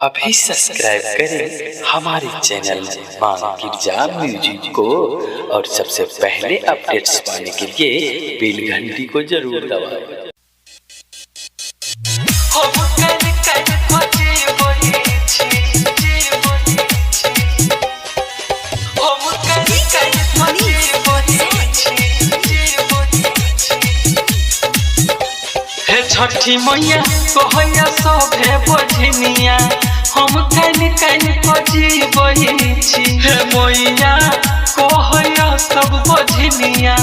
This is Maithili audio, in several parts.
अभी सब्सक्राइब करें हमारे चैनल माँ गिरजा म्यूजिक को और सबसे पहले अपडेट्स पाने के लिए बेल घंटी को जरूर दबाएं। हे छठी मैया कहैया सभे बझनिया, हम कान कान बजीबै छी। हे मैया कहैया सब बझनिया,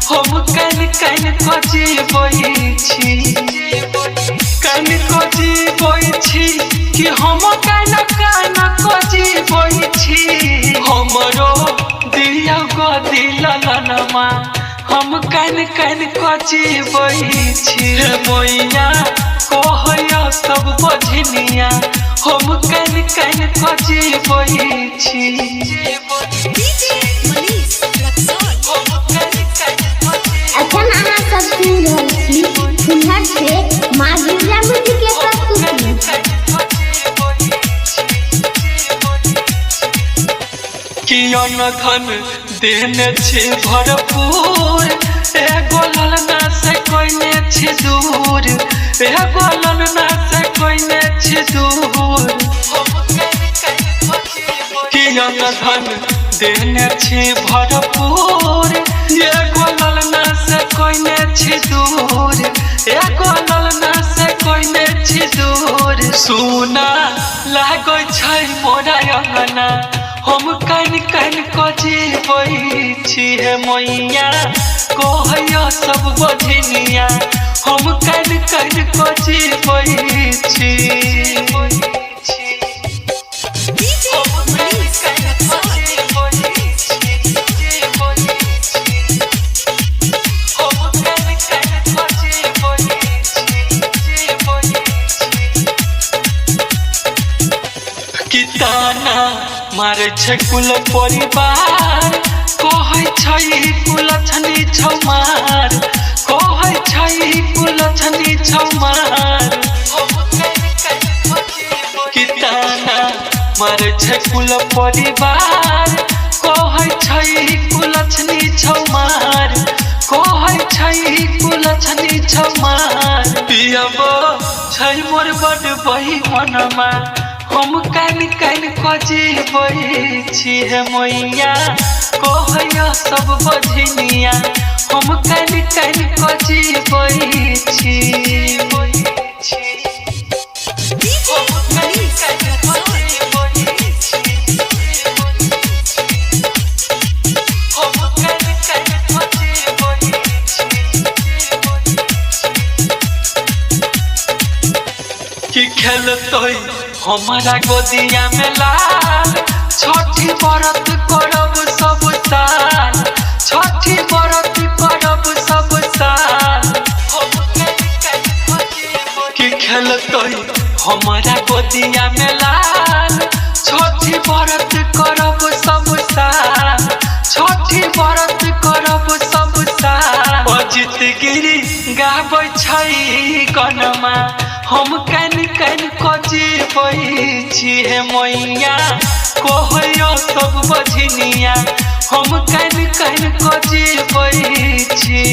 हम कान कान बजीबै छी। कान बजीबै छी कि हम कान कान बजीबै छी। हमरो दिया गोदी ललनमा, हम कान कान कजीबै छी। हे मैया कहैया सब बझनिया, हम कान कान कजीबै छी। डीजे मनीष रक्सौल। अखन अहाँ सब सुनि रहल छी हुनर से माँ गिरजा म्यूजिक के प्रस्तुति। कियो धन देने छी भरपूर, एगो ललना से कोइने छी दूर, एगो ललना से कोइने छी दूर। कियो धन देने छी भरपूर, एगो ललना से कोइने छी दूर, एगो ललना से कोइने छी दूर। सुना लागै छै मोरा अंगना, हम कान कान कजीबै छी। हे मैया कहैया सब बझनिया, हम कान कान कजीबै छी। डीजे मनीष रक्सौल। किताना मारै छै कुल परिवार, कहै छै कुलछनी छौ मार, कहै छै कुलछनी छौ मार। किताना मारै छै कुल परिवार, कहै छै कुलछनी छौ मार, कहै छै कुलछनी छौ मार। पियबो छै मोर बड बही मनमा, हम कान कान कजीबै छी। हे मैया कहैया सब बझनिया, हम कान कान कजीबै छी। डीजे मनीष रक्सौल। कि खेलतै हमारा गोदिया में लाल, छठी व्रत करब सब साल, छठी व्रत करब सब साल। कि खेलतै हमारा गोदिया में लाल, छठी व्रत करब सब साल, छठी व्रत करब सब साल। अजित गिरी गाबै छै गनमा, हम कान कान कजीबै छी। हे मैया कहैया सब बझनिया, हम कान कान कजीबै छी।